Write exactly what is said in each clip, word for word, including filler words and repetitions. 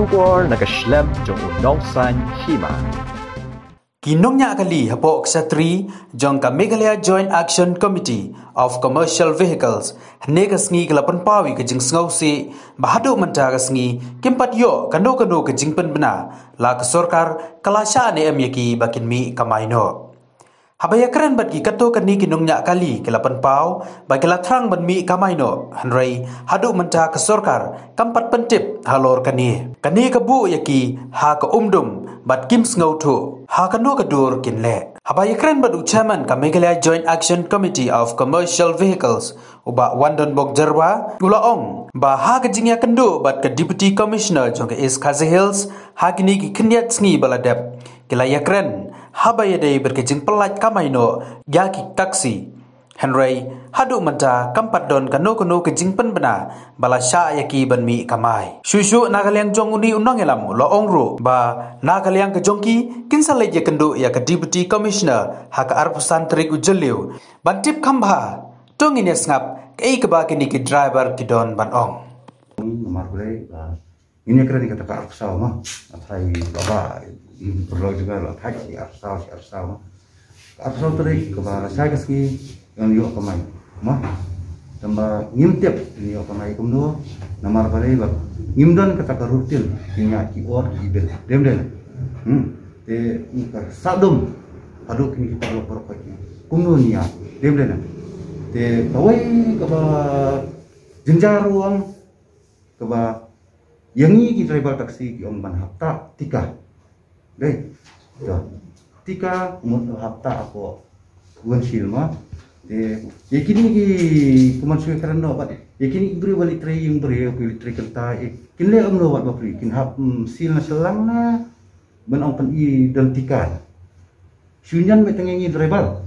Khubor na ka shlem jong u Nongsaiñ Hima. Ki nongñiah kali hapoh ka shatri jong ka Meghalaya Joint Action Committee of Commercial Vehicles hynne ka sngi ki la pynpaw ïa ka jingsngewsih ba haduh mynta ka sngi kim pat ïoh kano kano ka jingpynbna la ka sorkar ka la shah ne em ïa ki ba kin mih kamai noh. Haba ïakren bad ki katto katne ki nongñiah kali ki la pynpaw ba ki la thrang ban mih kamai noh, hynrei haduh mynta ka sorkar kam pat pyntip halor kane. Kane ka buh ïa ki ha ka umdum bad kim sngewthuh ha kano ka dur kin leh. Haba ïakren bad u chairman ka Meghalaya Joint Action Committee of Commercial Vehicles, u Bah Wandonbok Jyrwa, u la ong ba ha ka jingïakynduh bad ka Deputy Commissioner jong ka East Khasi Hills ha kine ki khyndiat sngi ba la dep, ki la ïakren haba ïadei bad ka jingpyllait kamai noh ïa ki taxi. Hynrei haduh mynta kam pat don kano kano ka jingpynbna ba la shah ïa ki ban mih kamai. Shuh shuh na ka liang jong une u nongïalam u la ong ruh ba na ka liang ka jong ki kin sa leit ïakynduh ïa ka Deputy Commissioner ha ka arphew san tarik u Jylliew ban tip kham bha. To ngin ïa sngap kaei kaba kine ki driver ki don ban ong. Namar balei ba ngin ïakren ïa kata ka arphew saw ma. Athai ba ba, mm, pyrlok jong nga la thait shi arphew saw, shi arphew saw ma. Ka arphew saw tarik kaba la shai ka sngi ngan ïoh kamai ma. Tangba ngim tip ngan ïoh kamai kumno, namar balei ba ngim don kata ka routine, ki ñiah ki ot ki bill. Dei ym dei na? Hmm. Te ka sah dum haduh kine ki paralok paralok ki kumno ñiah. Dei ym dei na? Te kawei kaba jynjar ruh ong kaba ïa ngi ki driver taxi ki ong ban hap tah tika. Dei. To. Tika mut hap tah hapoh Wunshil ma. Te ïa kine ki kumne shu kren noh bad ïa kine ki briew ba leit trei ïing briew, ki leit trei kynta, eh, kin leh kumno bad bapli, kin hap, mm, sil na shyllang na ban ong pyni don tika. Shu ñion beit tang ïa ngi driver.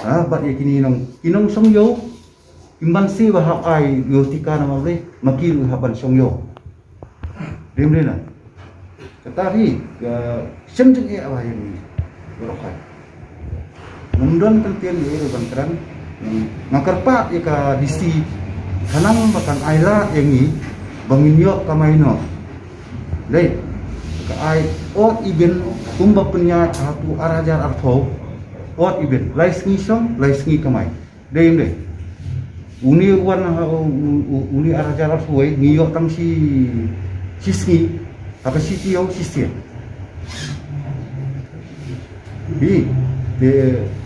Ha, bad ïa kine nong, ki nongshong ïew kim ban siew ba hap ai ïew tika namar balei ma ki ruh hap ban shong ïew. Dei ym dei na? Kata hi ka shem jingeh ba ïa ngi. Baroh kai. Ngam don kyntien ïa ruh ban kren. Nga kyrpad ïa ka D C khnang ba kan ai lad ïa ngi ba ngin ïoh kamai noh. Dei, ka ai odd even kumba pynïaid ha tu ar hajar arphew, odd even, lai sngi shong, lai sngi kamai. Dei ym dei? Une u wan ha u, u, u, une ar hajar arphew wei ngi ïoh tang shi, shi sngi, ha ka shi taïew shi sien. Hi, te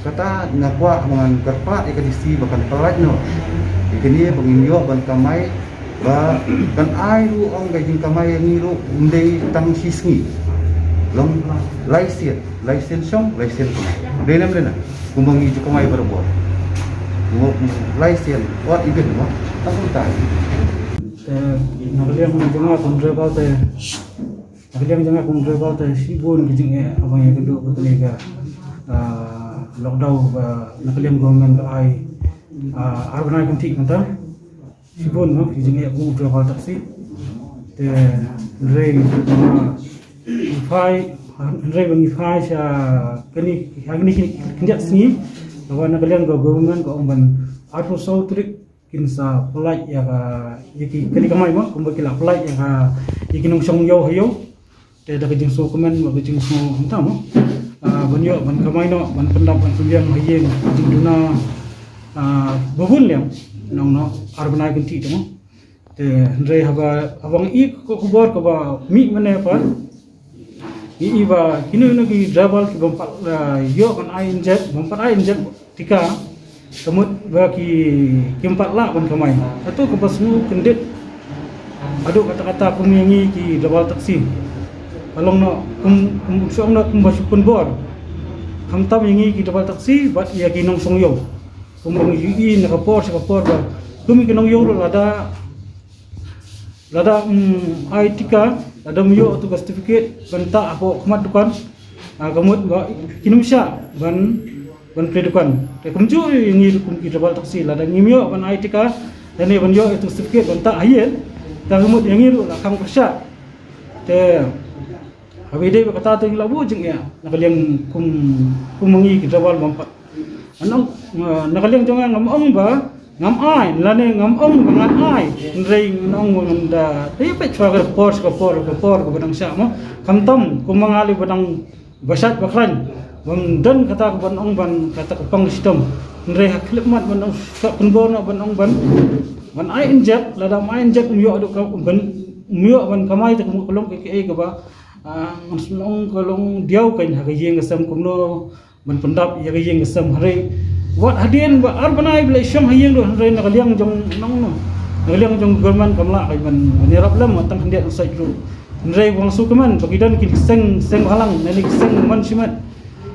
kata nga kwah ba ngan kyrpad ïa ka D C ba kan pynlait noh ïa kane ba ngin ïoh ban kamai, ba kan ai ruh ong ka jingkamai ïa ngi ruh ym dei tang shi sngi. Long lai sien, lai sien shong, lai sien kamai. Dei ne ym dei na? Kumba ngi ju kamai barabor. Kumba lai sien, odd even mo. Tang kumta. Te na ka liang jong nga kum driver te, na ka liang jong nga kum driver te shibun ki jingeh haba ngi ïakynduh bad kane ka, ah, lockdown ba na ka liang government ka ai, ah, ar bnai kynthih mynta. Shibun, no, ki jingeh kum u driver taxi. Te hynrei ba ngi phai, hynrei ba ngi phai sha kane, ha kine ki khyndiat sngi, haba na ka liang ka government ka ong ban arphew saw tarik kin sa pynlait ïa ka, ïa ki, kane ka kamai ma, kumba ki la pynlait ïa ka, ïa ki nongshong ïew ha ïew. Te da ka jingsngewkmen bad ka jingsngew, kumta mo, ah, ban ïoh ban kamai noh, ban pyndap ban pynbiang ha ïing, ka jingduna, ah, ba bun liang, nang noh ar bnai kynthih te mo. Te hynrei haba, haba ngi i ka khubor kaba mih mynne pat, ngi i ba kino kino ki driver ki bym pat, ah, ïoh ban ai injek, bym pat ai injek tika, ka mut ba ki, kim pat lah ban kamai. Hato kaba sngewkyndit haduh katta katta kum ïa ngi ki driver taxi. Ka long noh kum, kum, shu ong noh kumba shu pynbor. Khamtam ïa ngi ki driver taxi bad ïa ki nongshong ïew. Kumba ngi ïohi na ka por sha ka por ba kum ïa ki nongïew ruh lada, lada, mm, ai tika, lada ym ïoh tu ka certificate ban tah hapoh khmat dukan, ah, ka mut ba kin ym shah ban, ban plie dukan. Te kumjuh ïa ngi ruh kum ki driver taxi, lada ngim ïoh ban ai tika lane ban ïoh tu ka certificate ban tah ha ïing, te ka mut ïa ngi ruh la khang pyrshah. Te haba ïadei bad kata te ngi la buh jingeh na ka liang kum, kum ma ngi ki driver bym pat. Ngan ong, ah, na ka liang jong nga ngam ong ba Ngam ai, lane ngam ong ba ngan ai. Hynrei ngan ong ba ngan da, dei peit shuwa ka por, ka por, ka por kaba dang shah mo. Khamtam kumba nga lei ba dang ba shait ba khlaiñ, bym don kata ka ban ong ban kata ka pang shitom. Hynrei ha khyllipmat ban ong, shah pynbor noh ban ong ban, ban ai injek, lada ym ai injek ym ïoh haduh ka ban, ym ïoh ban kamai. Te kumno ka long ka, kaei kaba, ah, ngan shu ong ka long diaw kein ha ka ïing ka sem kumno ban pyndap ïa ka ïing ka sem. Hynrei wat hadien ba ar bnai ba la shong ha ïing ruh, hynrei na ka liang jong nongno, na ka liang jong government kam lah ban, ban ïarap lem, tang khyndiat sait ruh. Hynrei ba nga sngewkmen ba ki don ki seng, seng bhalang, ne ki seng mon shimet,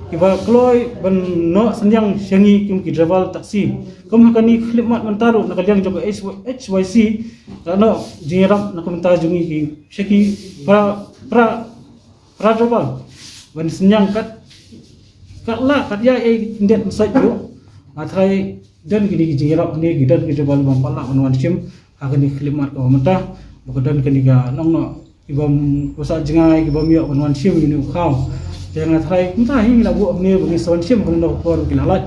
kiba kloi ban noh synñiang sha ngi kum ki driver taxi. Kum ha kane ka khyllipmat mynta ruh na ka liang jong ka H Y C, ka noh jingïarap na ka bynta jong ngi ki, sha ki para, para, para driver ban synñiang kat, kat lah, kat ïa, eh, khyndiat sait ruh. Nga tharai don kine ki jingïarap ne ki don ki driver bym pat lah ban wan shim ha kane ka khyllipmat kaba mynta, ba ka don kane ka nongno kibym, ba sah jngai, kibym ïoh ban wan shim ïa une u khaw. Te nga tharai kumta hi ngi la buh hangne ba ngin sa wan shim ha kano ka por ba ki la lait.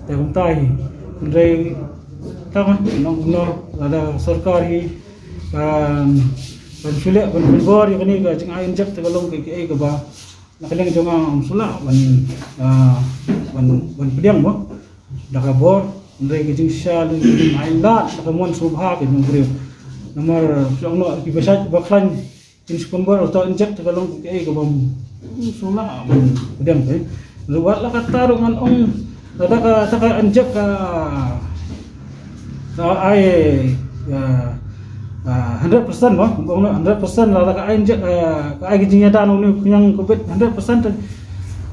Te kumta hi, hynrei tang nongno, lada sorkar hi kan, kan shu leh ban pynbor ïa kane ka jingai injek, te ka long ka, kaei kaba na ka liang jong nga ngam shu lah ban, ah, ban, ban pdiang mo da ka bor. Hynrei ka jingshisha lei ka jingai lad da ka mon sngewbha ka jong u briew. Namar shu ong noh, kiba shait ba khlaiñ kin shu pynbor, uta injek, te ka long kaei kabym shu lah ban pdiang te. Ruh wat la kata ruh ngan ong, lada kata ka injek ka, ka ai, ah, ah, hundred percent mo, ong noh hundred percent, lada ka ai injek, ah, ka ai ka jingïada na une u khñiang Covid hundred percent te,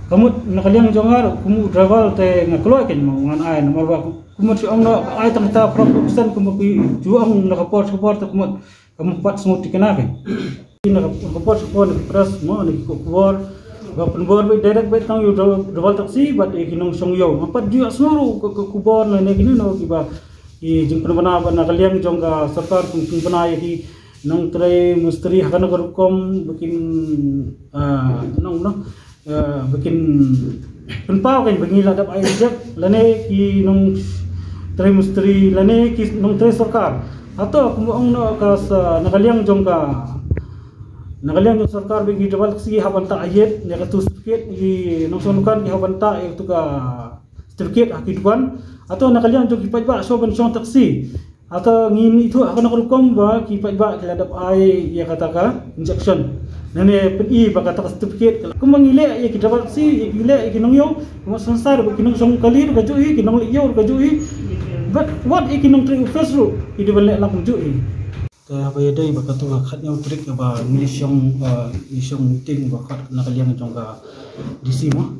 ka mut na ka liang jong nga ruh kum u driver te nga kloi kein mo ngan ai, namar ba ka mut shu ong noh ka ai tang kata phra phew percent, kumba ki ju ong na ka por sha ka por te ka mut kam pat sngewthikna kein. Na ka por sha ka por na ki press mo, na ki khubor, ba pynbor beit direct beit tang ïa u driver taxi bad ïa ki nongshong ïew. Ngam pat ju ïohsngew ruh ka, ka khubor na ne kine, no, kiba ki jingpynbna ba na ka liang jong ka sorkar kin pynbna ïa ki nongtrei mistri ha kano ka rukom ba kin, ah, nong, nong, eh, ba kin pynpaw kein ba ngi la dep ai injek, lane ki nongtrei mistri lane ki nongtrei sorkar. Hato kumba ong noh ka sa, na ka liang jong ka, na ka liang jong sorkar ba ki driver taxi hap ban tah ïa katu certificate, ki nongshong dukan ki hap ban tah ïa katu ka certificate ha ki dukan. Hato na ka liang jong ki paidbah shuwa ban shong taxi, hato ngin ithuh ha kano ka rukom ba ki paidbah ki la dep ai ïa kata ka injection, ne pyni ba kata ka certificate ka la, kumba ngi leh ïa ki driver taxi, ngi leh ïa ki nongïew, kumba sngewsar ba ki nongshong kali ruh kajuh hi, ki nongleit ïew ruh kajuh hi. Bad wat ïa ki nongtrei office ruh ki dei ban leh lang kumjuh hi. Te haba ïadei bad katu ka khathynñiew tarik ba ngi la shong, eh, ngi shong meeting ba khot na ka liang jong ka D C mo.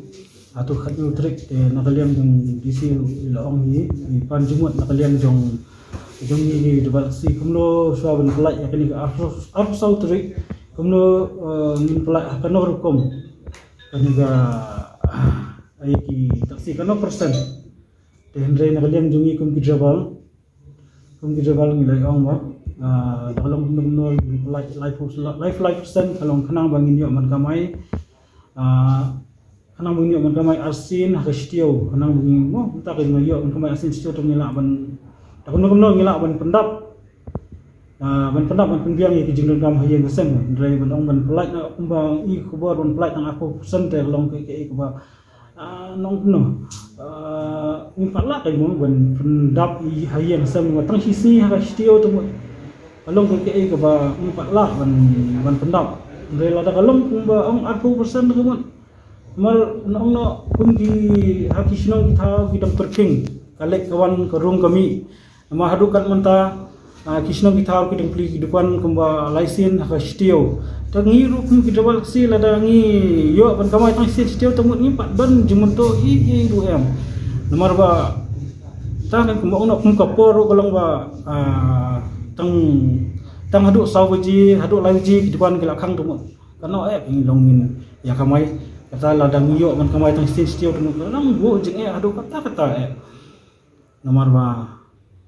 Hato khathynñiew tarik te na ka liang jong D C i la ong hi, i pan jingmut na ka liang jong, jong ngi ki driver taxi kumno shuwa ban pynlait ïa kane ka arphew, arphew saw tarik, kumno, eh, ngin pynlait ha kano rukom kane ka, ah, ïa ki taxi, kano percent. Te hynrei na ka liang jong ngi kum ki driver, kum ki driver ngi la ong ba, ah, da ka long kumno kumno, lai, lai, lai, lai percent ka long khnang ba ngin ïoh ban kamai. Ah, khnang ba ngin ïoh ban kamai arsien ha ka shi taïew, khnang ba ngin, mo, mynta ka ïoh ban kamai arsien shi taïew te ngi lah ban, da kumno kumno ngi lah ban pyndap, ah, ban pyndap ban pynbiang ïa ki jingdonkam ha ïing ha sem. Hynrei ban ong ban pynlait na kumba i khubor ban pynlait tang arphew percent te ka long kaei kaei kaba, ah, nong kumno, ah, ngim pat lah kein mo ban pyndap ïa ha ïing ha sem, tang shi sngi ha ka shi taïew te mo. Ka long kaei kaei kaba ngim pat lah ban, ban pyndap. Hynrei lada ka long kumba ong arphew percent te ka mut. Namar nong noh kum ki ha ki shnong ki thaw ki dang pyrkhing, ka leit ka wan, ka rung ka mih. Namar haduh kat mynta, ah, ki shnong ki thaw ki dang plie ki dukan kumba lai sien ha ka shi taïew. Te ngi ruh kum ki driver taxi lada ngi ïoh ban kamai tang sien shi taïew te mut ngim pat don jingmyntoi ei ei ruh em. Namar ba tang kumba ong noh kum ka por ruh ka long ba, ah, tang, tang haduh saw baje, haduh lai baje ki dukan ki la khang te mut. Kano eh ngi long ngin ïa kamai. Kata lada ngi ïoh ban kamai tang sien shi taïew te mut, ka long buh jingeh haduh katta katta eh. Namar ba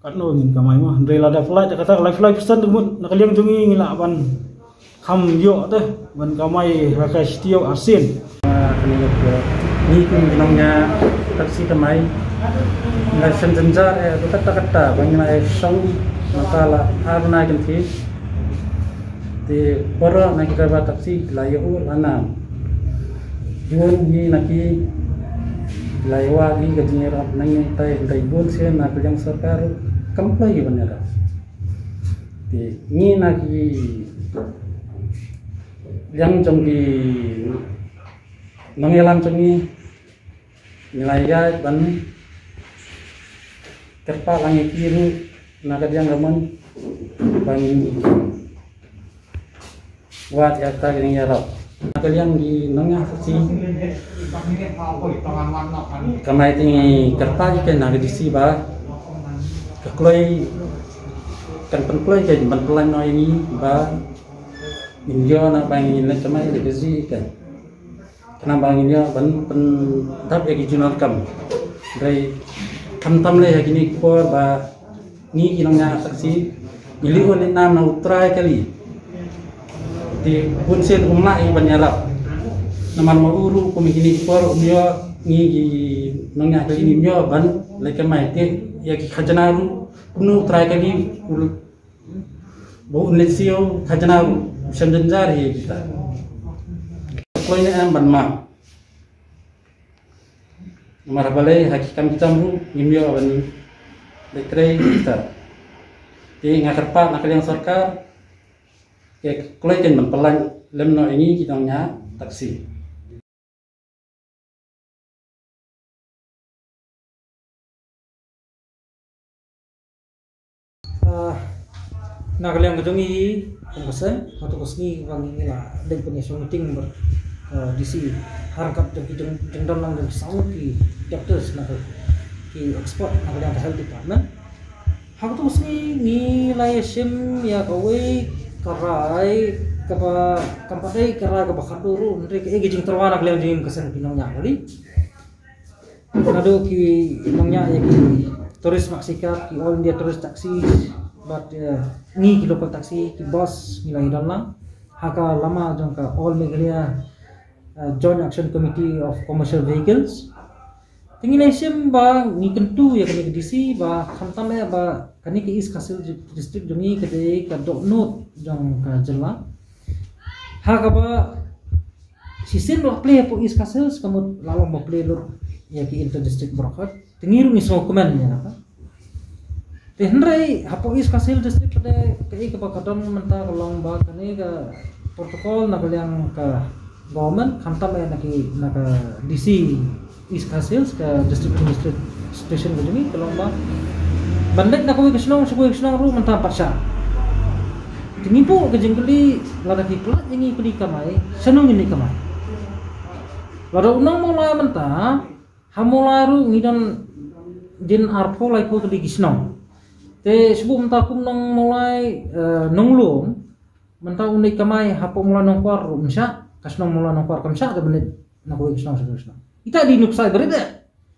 katno ngin kamai mo, hynrei lada pynlait da kata ka lai, lai percent te mut na ka liang jong ngi ngi lah ban kham ïoh te ban kamai ha ka shi taïew arsien. Ah, kane ka, ngi kum ki nongñiah taxi thymmai, Ngi la shem jynjar eh, katta katta ba ngi la ïa shong mynta la ar bnai kynthih. Te baroh na ki driver taxi la ïa u la nam. Bun hi na ki la ïa wad hi ka jingïarap na ngi, tai tai bun sien na ka liang sorkar kam pynlong hi ban ïarap. Te ngi na ki liang jong ki nongïalam jong ngi, ngi la ïaid ban kyrpad lang ïa ki ruh na ka liang ka mon ban wad ïa kata ka jingïarap. Na ka liang ki nongñiah taxi, kamai te ngi kyrpad ïa ka na ka D C ba ka kloi, kan pynkloi ka ban pynlait noh ïa ngi ba ngin ïoh na ba ngin leit kamai da ka jingïaid. Khnang ba ngin ïoh ban pyndap ïa ki jingdonkam. Hynrei khamtam lei ha kine ki por ba ngi ki nongñiah taxi ngi leh un leh nam na u trai kali. Te bun sien um lah ïa ban ïarap. Namar ma u ruh kum kine ki por um ïoh, ngi ki nongñiah kali ngim ïoh ban leit kamai, te ïa ki khajna ruh kumno u trai kali u ba un leit siew khajna ruh u shem jynjar hi kita. Kloi ne em ban map. Namar balei ha ki kam ki jam ruh ngim ïoh ban leit trei kita. Te nga kyrpad na ka liang sorkar, ïa kloi kan ban pynlait lem noh ïa ngi ki nongñiah taxi. Ah, na ka liang ka jong ngi kum ka seng, ha tu ka sngi ba ngi la dei pynïasoh meeting bad, ah, D C ha ryngkat jong ki jong, jong don lang jong ki saw ki doctors na ka, ki expert na ka liang ka health department. Ha ka tu ka sngi ngi la ïa shim ïa kawei ka rai kaba kam pat dei ka rai kaba khatduh ruh, hynrei kaei ka jingtyrwa na ka liang jong ngi ka seng ki nongñiah kali. Naduh ki nongñiah ïa ki tourist maxi cab, ki All India Tourist Taxi, bad, eh, ngi ki local taxi, ki bus, ngi la ïa don lang ha ka lama jong ka All Meghalaya, eh, Joint Action Committee of Commercial Vehicles. Te ngi la ïa shim ba ngi kyntu ïa kane ka D C ba khamtam eh ba kane ka East Khasi Hills District jong ngi ka dei ka dohnud jong ka jylla. Ha kaba shisien ba la plie hapoh East Khasi Hills, ka mut la long ba plie lut ïa ki inter district baroh. Te ngi ruh ngi sngewkmen ïa kata. Te hynrei hapoh East Khasi Hills District pat de kaei kaba ka don mynta ka long ba kane ka protocol na ka liang ka government, khamtam eh na ki, na ka D C East Khasi Hills, ka District Administration ka jong ngi, ka long ba ban leit na kawei ka shnong sha kawei ka shnong ruh mynta pat shah. Te ngi buh ka jingkylli, lada ki pynlait ïa ngi kylli kamai, shano ngin leit kamai? Lada u nong Mawlai mynta, ha Mawlai ruh ngi don jin arphew laiphew tylli ki shnong. Te shu buh mynta kum nong Mawlai, eh, Nonglum, mynta un leit kamai hapoh Mawlai Nongkwar ruh ym shah, ka shnong Mawlai Nongkwar kam shah da ban leit na kawei ka shnong sha kawei ka shnong. Ita dei nuksa barit eh.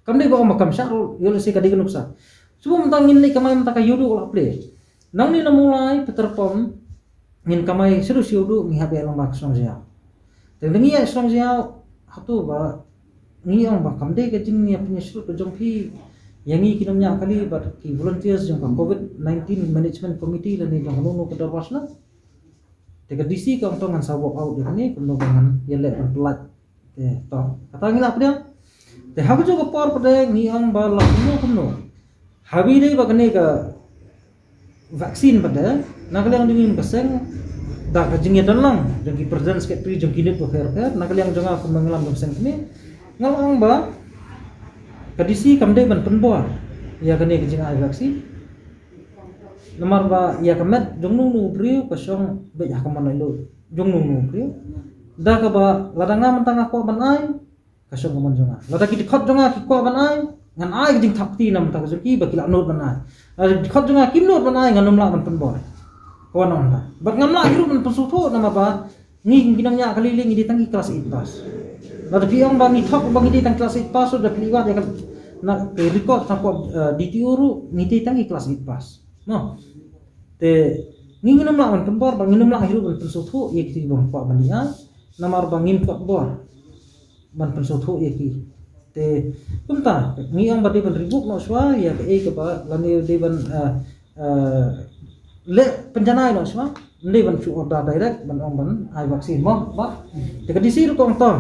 Kam dei ba ong ba kam shah ruh, ïoh lehse ka dei ka nuksa. Shu buh mynta ngin leit kamai mynta ka Ïewduh la plie. Nangne na Mawlai, Peter Pump, ngin kamai shaduh sha Ïewduh, ngi hap ïaid lyngba ka shnong Jaiaw. Te lada ngi ïaid shnong Jaiaw, hato ba ngi ong ba kam dei ka jingïapynïasyrut ka jong phi ïa ngi ki nongñiah kali bad ki volunteers jong ka Covid nineteen Management Committee lane jong kano kano ka dorbar shnong? Te ka D C ka ong to ngan sa walk out ïa kane, kumno ba ngan ïaleh ban pynlait. Te to, kata ngi la pdiang. Te ha kajuh ka por pat de ngi ong ba la kumno kumno, haba ïadei bad kane ka vaccine pat de, na ka liang jong ngi ka seng, da ka jingïadon lang jong ki president secretary jong ki unit bapher bapher, na ka liang jong nga kum u nongïalam jong ka seng kane, nga la ong ba ka D C kam dei ban pynbor ïa kane ka jingai vaccine. Namar ba ïa ka met jong uno uno u briew ka shong beit ha ka mon laitluid jong uno uno u briew. Da kaba lada nga mynta nga kwah ban ai, ka shong ka mon jong nga. Lada ki dkhot jong nga ki kwah ban ai, ngan ai ka jingthap kti na ka bynta ka jong ki ba ki lah nud ban ai. Lada ki dkhot jong nga kim nud ban ai, ngan ym lah ban pynbor. Ka wan na ka bynta. Bad ngam lah hi ruh ban pynsngewthuh namar ba ngi ki nongñiah kali lei ngi dei tang ki class eight pass. Lada phi ong ba ngi thok ba ngi dei tang class eight pass, lada phi wad ïa ka, na ka record hapoh, eh, D T O ruh ngi dei tang ki class eight pass. Mo. Te ngi ngin ym lah ban pynbor, ba ngin ym lah hi ruh ban pynsngewthuh ïa kito kiba kwah ban ïa, namar ba ngim kwah bor ban pynsngewthuh ïa ki. Te kumta ngi ong ba dei ban rebook noh shuwa ïa kaei kaba lane dei ban, ah, ah, leh pynjanai noh shuwa. Ym dei ban shu order direct ban ong ban ai vaccine mo ba. Te ka D C ruh ka ong to,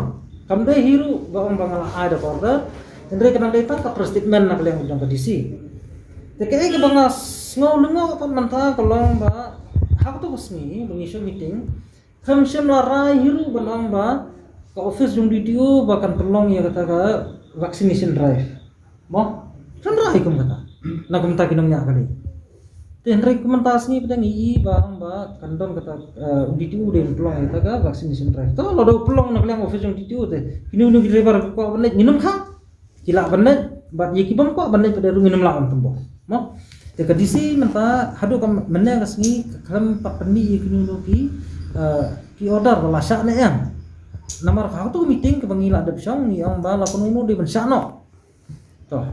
kam dei hi ruh ba ong ba nga la ai da ka order. Hynrei ka dang dei tang ka press statement na ka liang jong ka D C. Te kaei kaba nga sngew lyngngoh pat mynta ka long ba ha kato ka sngi ba ngi shu meeting, kam shym la rai hi ruh ban ong ba ka office jong D T O ba kan pynlong ïa kata ka vaccination drive mo. Kan rai kum kata na kumta ki nongñiah kali. Te hynrei kumta sngi pat ngi i ba ong ba kan don kata, eh, D T O dei pynlong ïa kata ka vaccination drive. To lada u pynlong na ka liang office jong D T O te kino kino ki driver ki kwah ban leit ngin ym khang. Ki lah ban leit bad ïa ki bym kwah ban leit pat ruh ngin ym lah ban tymboh mo. Te ka D C mynta haduh ka mynne ka sngi ka khlem pat pynmih ïa kino kino ki, eh, ki order ba la shah ne em. Namar ha kato ka meeting kaba ngi la dep shong ngi ong ba la kumno dei ban shah noh. To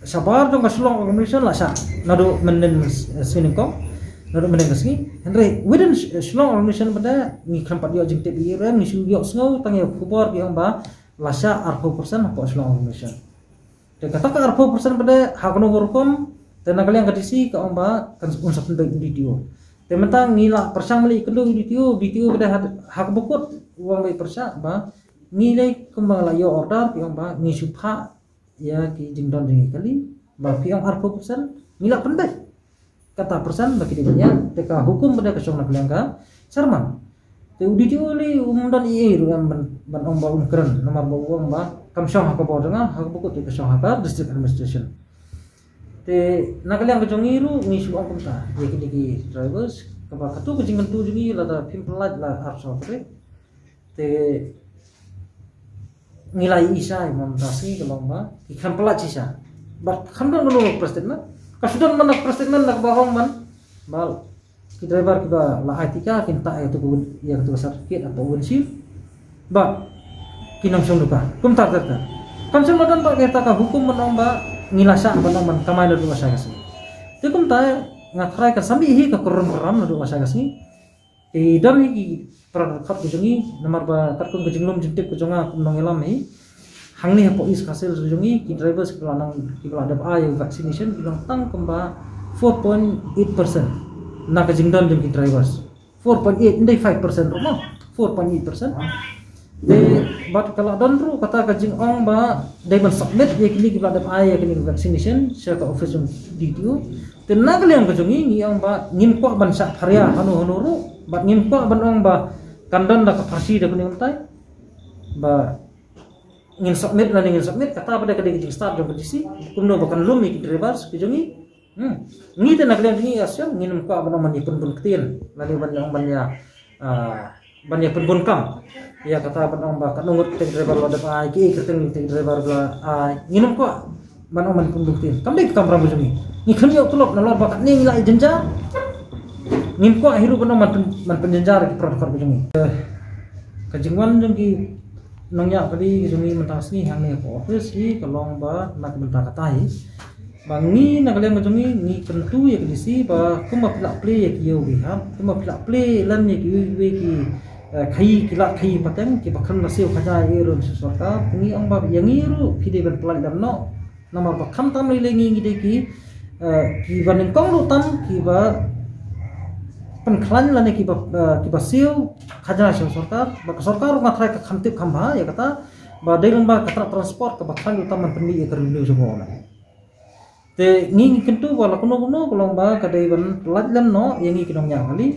shabar jong ka Shillong Organization la shah naduh mynne, eh, sngi nyngkong, naduh mynne ka sngi. Hynrei within Sh-, Shillong Organization pat ngi khlem pat ïoh jingtip ïa rem, ngi shu ïoh sngew tang ïa khubor ki ong ba la shah arphew percent hapoh Shillong Organization. Te kata ka arphew percent pat ha kano ka rukom te na ka liang ka D C ka ong ba kan un sa pynbeit D T O. Te mynta ngi la pyrshang lei kynduh D T O, D T O pat ha, ha kaba kut u ong ba i pyrshah ba ngi lei kumba la ïoh order phi ong ba ngi shu phah ïa ki jingdon jong ngi kali ba phi ong arphew percent ngi la pynbeit. Kata percent ba ki dei ban ïa te ka hukum ba dei ka shong na ka liang ka Sharman. Te u D T O lei um don ei ei ruh em ban, ban ong ba um kren namar ba u ong ba kam shong ha ka bor jong nga, ha kaba kut te ka shong ha ka district administration. Te na ka liang ka jong ngi ruh ngi shu ong kumta ïa kine ki drivers kaba kato ka jingkyntu jong ngi lada phim pynlait la arphew saw tarik. Te ngi la ïohi shisha ïa mynta sngi ka long ba ki khlem pynlait shisha. Bad khlem don kano ka press statement. Ka shu don man ka press statement na kaba ong man ba ki driver kiba la ai tika kin tah ïa katu ka win-, ïa katu ka certificate hapoh windshield. Bad kin ym shong dukan. Kumta ter ter. Kam shym la don ba kata ka hukum ban ong ba ngi la shah ban ong ban kamai naduh lashai ka sngi. Te kumta nga tharai kan sa mih hi ka kurim kuram naduh lashai ka sngi. Te don hi ki para dkhot ka jong ngi namar ba katkum ka jinglum jingtip ka jong nga kum nongïalam hi. Hangne hapoh East Khasi Hills ka jong ngi ki drivers kiba la nang, kiba la dep ai vaccination ki long tang kumba four point eight percent na ka jingdon jong ki drivers. Four point eight, ym dei five percent ruh mo. Four point eight percent. Te bad ka la don ruh kata ka jingong ba dei ban submit ïa kine kiba la dep ai ïa kine vaccination sha ka office jong D T O. Te na ka liang ka jong ngi ngi ong ba ngim kwah ban shah pharia hano hano ruh bad ngim kwah ban ong ba kan don da ka pharshi da kane mynta ba ngin submit lane ngin submit, kata pat ka dei ka jingstad jong ka D C. Kumno ba kan lum ïa ki drivers ki jong ngi. Hmm. Ngi te na ka liang jong ngi Assam ngin ym kwah ban ong ban ïa pynbun ktien lane ban ong ban ïa, ah, ban ïa pynbun kam. Ïa kata ban ong ba katno ngut kyrteng driver la dep ai, kiei kyrteng kyrteng driver la ai. Ngin ym kwah ban ong ban pynbun ktien. Kam dei ka kamram ka jong ngi. Ngi khlem ïoh tulop nalor ba katne ngi la ïa jynjar. Ngim kwah hi ruh ban ong ban pyn-, ban pynjynjar ki para dkhot ka jong ngi. Eh, ka jingwan jong ki nongñiah kali ka jong ngi mynta sngi hangne hapoh office hi ka long ba na ka bynta kata hi. Ba ngi na ka liang ka jong ngi ngi kyntu ïa ka D C ba kumba phi la plie ïa kiwei ki hap, kumba phi la plie lem ïa kiwei kiwei ki, eh, khaïi ki lad khaïi pateng kiba khlem da siew khajna ïa ïa ruh sha sorkar, ngi ong ba ïa ngi ruh phi dei ban pynlait lem noh. Namar ba khamtam lei lei ngi ngi dei ki, eh, kiba nyngkong ruh tam kiba pynkhlaiñ lane kiba, eh, kiba siew khajna sha sorkar, ba ka sorkar ruh nga tharai ka kham tip kham bha ïa kata, ba dei lyngba ka tnat transport kaba khlaiñ ruh tam ban pynmih ïa ka revenue jong ka. Te ngi ngi kyntu ba la kumno kumno ka long ba ka dei ban pynlait lem noh ïa ngi ki nongñiah kali.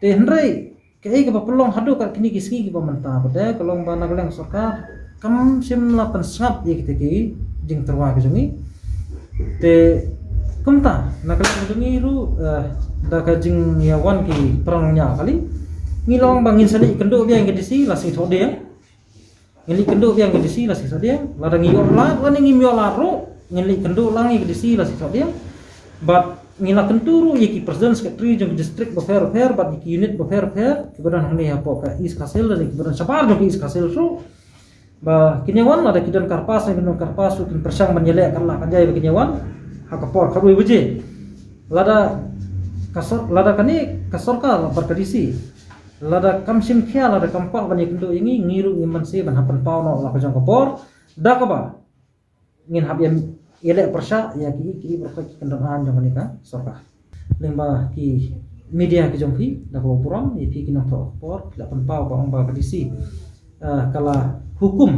Te hynrei kaei kaba pynlong haduh kat kine ki sngi kiba mynta pat ka long ba na ka liang sorkar kam shym la pynsngap ïa kita ki jingtyrwa ki jong ngi. Te kumta na ka liang ki jong ngi ruh, eh, da ka jingïawan ki para nongñiah kali ngi long ba ngin sa leit kynduh biang ïa ka D C la sngi Thohdieng. Ngin leit kynduh biang ïa ka D C la sngi Thohdieng. Lada ngi ïoh lad lane ngim ïoh lad ruh ngin leit kynduh lang ïa ka D C la sngi Thohdieng. Bad ngi la kyntu ruh ïa ki president secretary jong ki district bapher bapher bad ïa ki unit bapher bapher kiba don hangne hapoh ka East Khasi Hills lane kiba don shabar jong ka East Khasi Hills ruh. Ba kin ïawan lada ki don kyrpad ne kim don kyrpad ruh kin pyrshang ban ïaleh katba lah ka jai ba kin ïawan ha ka por khatwei baje. Lada ka sor-, lada kane ka sorkar bad ka D C Lada kam shim khia, lada kam kwah ban ïakynduh ïa ngi, ngi ruh ngim banse ban hap pynpaw noh la ka jong ka por. Da kaba ngin hap ïa, ïaleh pyrshah ïa ki, ki, ki, ki kyndon jong kane ka sorkar. Lyngba ki media ki jong phi, da kaba burom ïa phi ki nongthoh khubor, phi la pynpaw ba ong ba ka D C, eh, ka la hukum.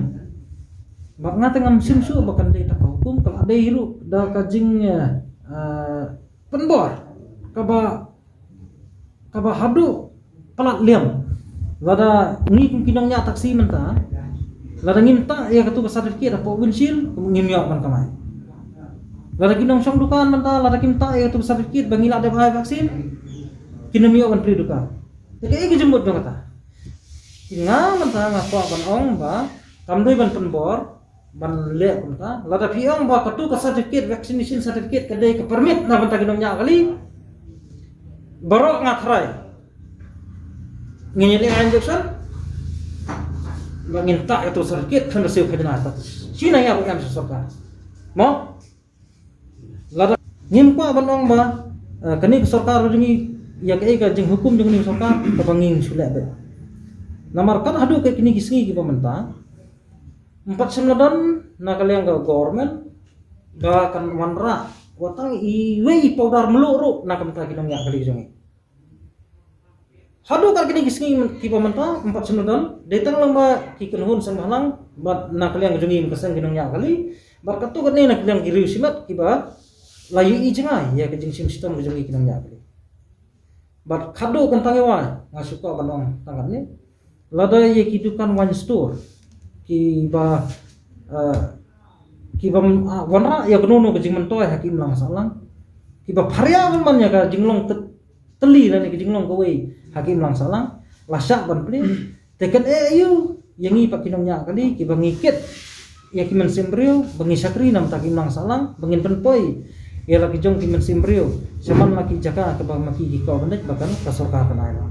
Ba nga te ngam shim shuh ba kan dei ta ka hukum, ka la dei ruh da ka jing, eh, eh, pynbor kaba, kaba haduh palat liam. Lada ngi kum ki nongñiah taxi mynta, lada ngim tah ïa katu ka certificate hapoh windshield, kum ngim ïoh ban kamai. Lada ki nongshong dukan mynta, lada kim tah ïa katu ka certificate ba ngi lah dep ai vaccine, kin ym ïoh ban plie dukan. Te kaei ka jingmut jong kata? Te nga mynta nga kwah ban ong ba kam dei ban pynbor, ban leh kumta. Lada phi ong ba katu ka certificate, vaccination certificate, ka dei ka permit na bynta ki nongñiah kali, baroh nga thrai. Ngin ïaleh injection, ba ngin tah katu certificate, kan da siew khajna ta. Shi na ïa ba em sha sorkar. Mo? Lada ngim kwah ban ong ba, eh, kane ka sorkar ba jong ngi, ïa kaei ka jinghukum jong kane ka sorkar, kaba ngin shu leh beit. Namar kat haduh ka kine ki sngi kiba mynta, ym pat shym la don na ka liang ka government ba kan wanrah wat tang iwei i pawdar mluh ruh na ka bynta ki nongñiah kali jong ngi. Haduh kat kine ki sngi kiba mynta ym pat shym la don, dei tang lyngba ki kynhun seng bhalang bad na ka liang jong ngi, ym ka seng ki nongñiah kali, bad katto katne na ka liang ki riew shimet kiba la ïohi jngai ïa ka jingshim shitom ka jong ngi ki nongñiah kali. Bad khatduh kan tang ïa wai, nga shu kwah ban ong tang katne. Lada ïa ki dukan wine store kiba, eh, kiba, ah, wanrah ïa kano kano ka jingmyntoi ha ki imlang sahlang, kiba pharia ban man ïa ka jinglong tylli lane ka jinglong kawei ha ki imlang sahlang, la shah ban plie. Te kan eh aiu ïa ngi pat ki nongñiah kali kiba ngi kit ïa ki mynsiem briew ba ngi shakri na bynta ki imlang sahlang, ba ngin pynpoi ïa la ki jong ki mynsiem briew sha man la ki jaka kaba ma ki ki kwah ban leit ba kan ka sorkar kan ai la.